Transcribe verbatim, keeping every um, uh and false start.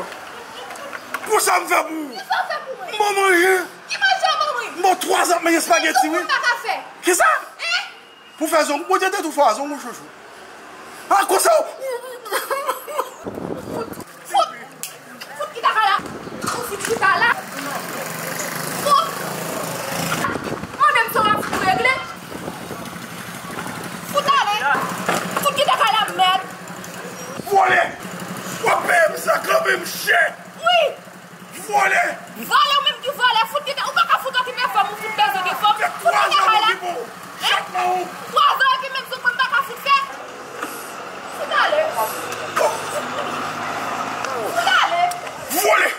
Pou sa m fè pou ou? Ki sa w fè pou mwen? M ban w manje. Ki manje w ban mwen? M ban w twa zan ap manje espageti, wi. Ki sa w fè? Kisa? Hein? Pou fè zong, Bondye te tou fè w a zong ou chouchou. A konsa w. Fout! Fout! Fout ki ta ka la! Ou fout ki ta la! Fout! Mwen menm se w ap fout regle! Fout ale! Fout ki ta ka la mèd! Vòlè! W ap peye m sa kanmenm chè! Wi! Vòlè! Vòlè, ou menm ki vòlè, fout ki te, ou pa ka fout okipe fanm, ou fout bezwen de fanm, fout ki te fè la. Hein? Twa zan epi menm zong mwen m pa ka fout fè. Fout ale. Fout ale. Vòlè!